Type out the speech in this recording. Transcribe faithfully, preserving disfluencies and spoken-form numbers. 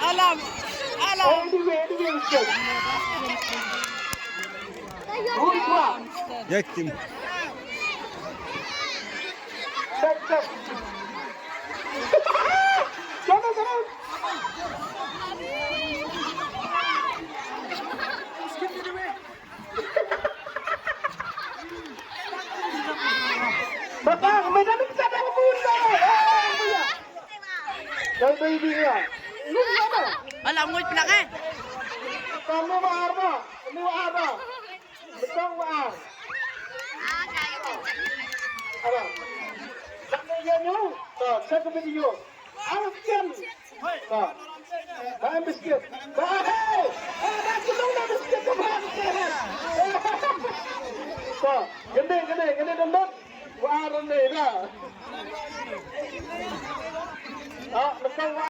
Alam. Alam. Anyway, anyway, anyway. Who's what? Yakin. Stop, stop. Jangan, jangan. Baba, madam, kita dah buka. Jangan baby ya. Alam, nguid pynlak eh. Kamu ma arba, ini ma arba. Betong ma ar. Arba. Nak ya nyu. Tak, saya ke video. Arba. Ba. Ba em biskit. Ba, hey! Hey, ba, kynong na biskit ka ba. Ba. Gende, gende, gende dondon. Wa rende da. Ah, lekang wa.